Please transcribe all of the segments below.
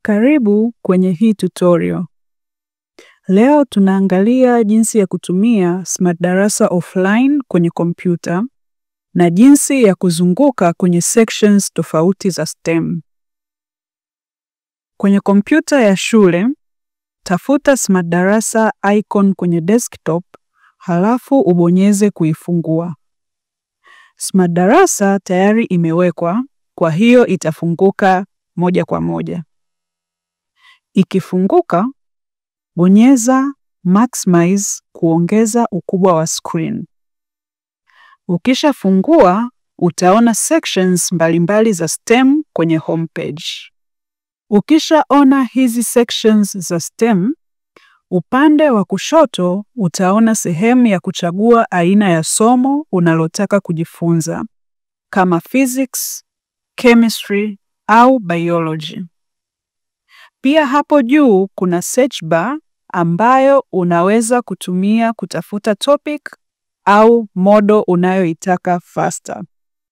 Karibu kwenye hii tutorial. Leo tunaangalia jinsi ya kutumia Smart Darasa offline kwenye kompyuta na jinsi ya kuzunguka kwenye sections tofauti za STEM. Kwenye kompyuta ya shule, tafuta Smart Darasa icon kwenye desktop, halafu ubonyeze kuifungua. Smart Darasa tayari imewekwa, kwa hiyo itafunguka moja kwa moja. Ikifunguka, bonyeza Maximize kuongeza ukubwa wa screen. Ukishafungua, utaona sections mbalimbali za STEM kwenye homepage. Ukishaona hizi sections za STEM, upande wa kushoto utaona sehemu ya kuchagua aina ya somo unalotaka kujifunza kama physics, chemistry au biology. Pia hapo juu kuna search bar ambayo unaweza kutumia kutafuta topic au model unayoitaka faster.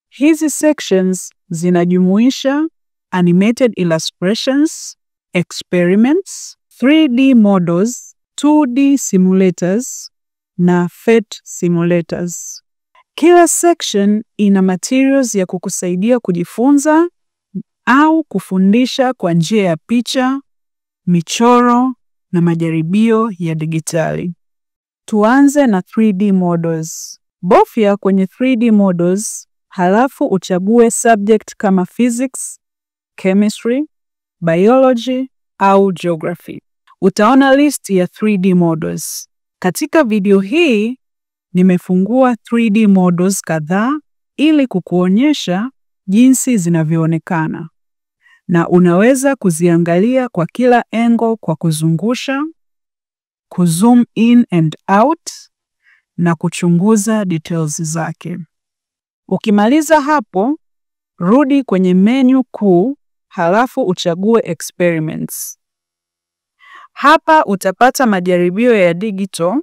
Hizi sections zinajumuisha animated illustrations, experiments, 3D models, 2D simulators na PhET simulators. Kila section ina materials ya kukusaidia kujifunza au kufundisha kwa njia ya picha, michoro na majaribio ya digitali. Tuanze na 3D models. Bofya kwenye 3D models, halafu uchague subject kama physics, chemistry, biology au geography. Utaona list ya 3D models. Katika video hii nimefungua 3D models kadhaa ili kukuonyesha jinsi zinavyoonekana, na unaweza kuziangalia kwa kila angle kwa kuzungusha, kuzoom in and out na kuchunguza details zake. Ukimaliza hapo, rudi kwenye menu kuu halafu uchague experiments. Hapa utapata majaribio ya digital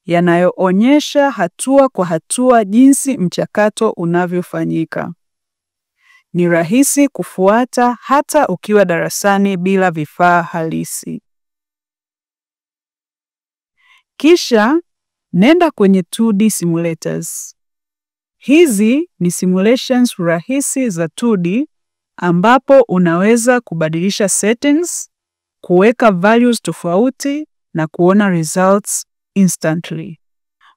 yanayoonyesha hatua kwa hatua jinsi mchakato unavyofanyika. Ni rahisi kufuata hata ukiwa darasani bila vifaa halisi. Kisha nenda kwenye 2D simulators. Hizi ni simulations rahisi za 2D ambapo unaweza kubadilisha settings, kuweka values tofauti na kuona results instantly.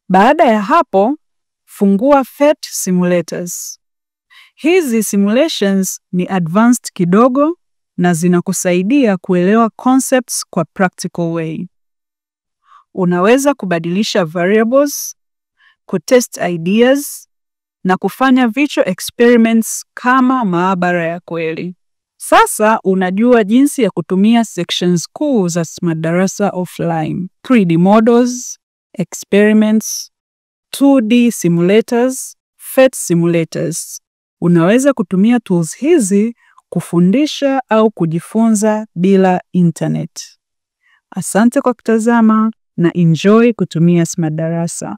Baada ya hapo, fungua PhET simulators. Hizi simulations ni advanced kidogo na zinakusaidia kuelewa concepts kwa practical way. Unaweza kubadilisha variables, kutest ideas na kufanya virtual experiments kama maabara ya kweli. Sasa unajua jinsi ya kutumia sections kuu za Smart Darasa offline: 3D models, experiments, 2D simulators, PhET simulators. Unaweza kutumia tools hizi kufundisha au kujifunza bila internet. Asante kwa kutazama na enjoy kutumia Smart Darasa.